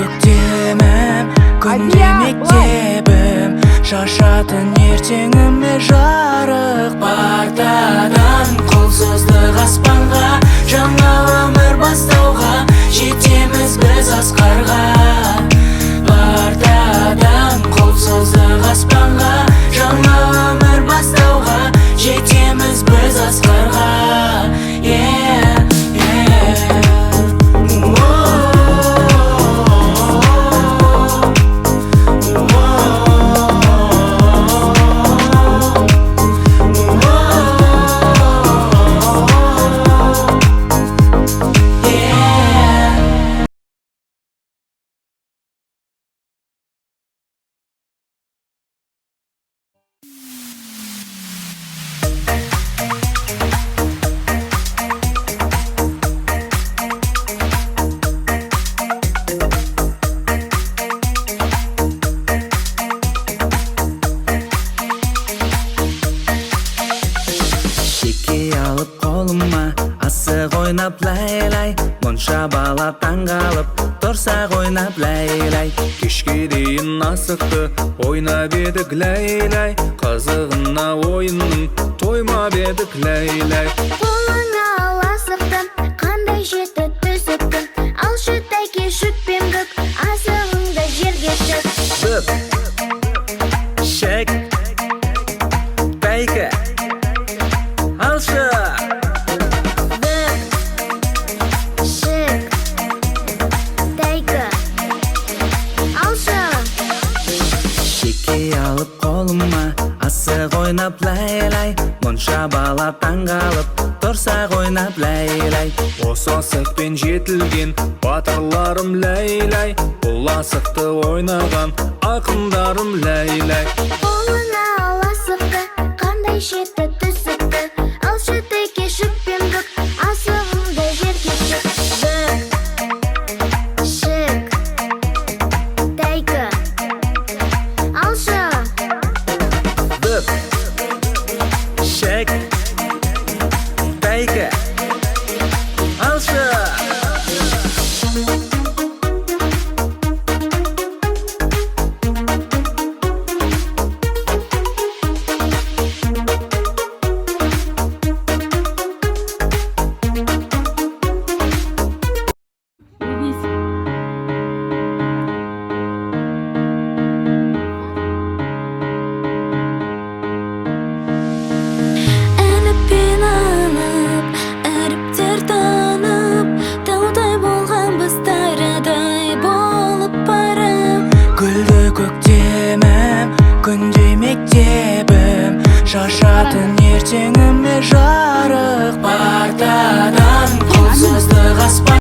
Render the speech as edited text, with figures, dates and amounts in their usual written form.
Көктемім, күнде мектебім, шашатын ертеңіме жарық. Партадан қол создық аспанға, жаңа өмір бастауға, жетеміз біз асқарға. Партадан қол создық аспанға, жаңа өмір бастауға, жетеміз біз асқарға. Yeah, yeah. Yeah. Шеке алып қолыма, асық ойнап, ләй-ләй. Мұнша бала таңғалып тұрсақ ойнап, ләй-ләй. Кешке дейін асықты ойнап едік, ләй-ләй. Қызығына ойынның тоймап едік, ләй-ләй. Қолыңа ал асықты, қандай жеті түсікті. Алшы, тәке, шүкпен бүк, асығыңды жерге түк. Бүк, шек, бәйкі, алшы. Бүк, шік, тәйкі, алшы. Шеке алып қолыма, асық ойнап, ләй-ләй. Мұнша бала таңғалып тұрсақ ойнап, ләй-ләй. Осы асықпен жетілген батырларым, ләй-ләй. Бұл асықты ойнаған ақындарым, ләй-ләй. Қолыңа ал асықты, қандай жеті түсікті. Алшы, тәке, шүкпен бүк, асығыңды жерге түк. Бүк, шік, тәйкі, алшы. Бүк, шек, бәйкі, алшы. Улыбнись. Әліппен алып, әріптер танып, таудай болғанбыз, тарадай болып барып. Гүлді көктемім, күнде мектебім, шашатын ертеңіме жарық. Партадан қол создық аспан.